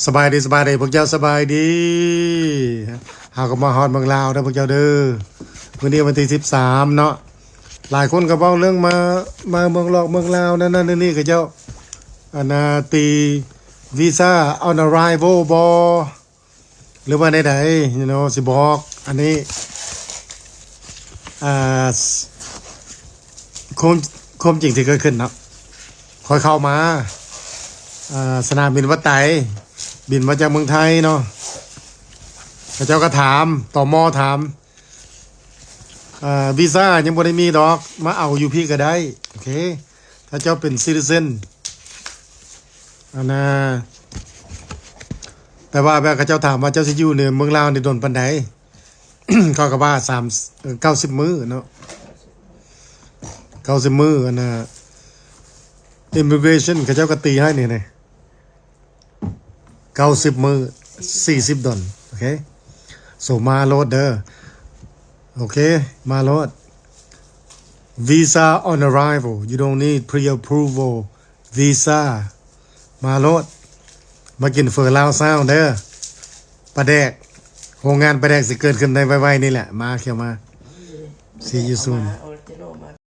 ສະບາຍດີ ສະບາຍດີ ພວກເຈົ້າສະບາຍດີ. ເຮົາກໍມາຮອດເມືອງລາວເດີພວກເຈົ້າເດີ. ມື້ນີ້ວັນທີສິບສາມເນາະ. ຫຼາຍຄົນກໍເວົ້າເລື່ອງມາ ມາເມືອງລອກເມືອງລາວ ນັ້ນໆ ນີ້ໆ ເຂົາເຈົ້າ ອັນນ່າ ຕີວີຊາ on arrival ບໍ່ ຫຼືວ່າແນວໃດ you know ຊິບອກ. ອັນນີ້ ອ່າ ຄວາມ ຄວາມຈິງທີ່ເກີດຂຶ້ນເນາະ. ຂ້ອຍເຂົ້າມາ ອ່າ ສະໜາມບິນວັດໄຕ ບິນມາຈາກເມືອງໄທເນາະ. ເຂົາເຈົ້າກໍຖາມ ຕມ ຖາມ ອ່າ ວີຊາຍັງບໍ່ໄດ້ມີດອກ ມາເອົາຢູ່ພີ້ກໍໄດ້ ໂອເຄ. ຖ້າເຈົ້າເປັນ citizen ອັນນ່າ ແຕ່ວ່າແບບເຂົາເຈົ້າຖາມວ່າ ເຈົ້າຊິຢູ່ໃນເມືອງລາວນີ້ດົນປານໃດ? ເຂົາກໍວ່າສາມ ເກົ້າສິບມື້ເນາະ ເກົ້າສິບມື້. ອັນນ່າ immigration ເຂົາເຈົ້າກໍຕີໃຫ້ນີ້ ນີ້ ເກົ້າສິບມື້ ສີ່ສິບດອນ ໂອເຄ. So ມາໂລດເດີ ໂອເຄ ມາໂລດ. Visa on arrival, you don't need pre-approval visa. ມາໂລດ ມາກິນເຝີລາວເຊົ້າເດີ. ປາແດກ ໂຮງງານປາແດກຊິເກີດຂຶ້ນໃນໄວໆນີ້ແຫຼະ. ມາ ເຂົ້າມາ see you soon.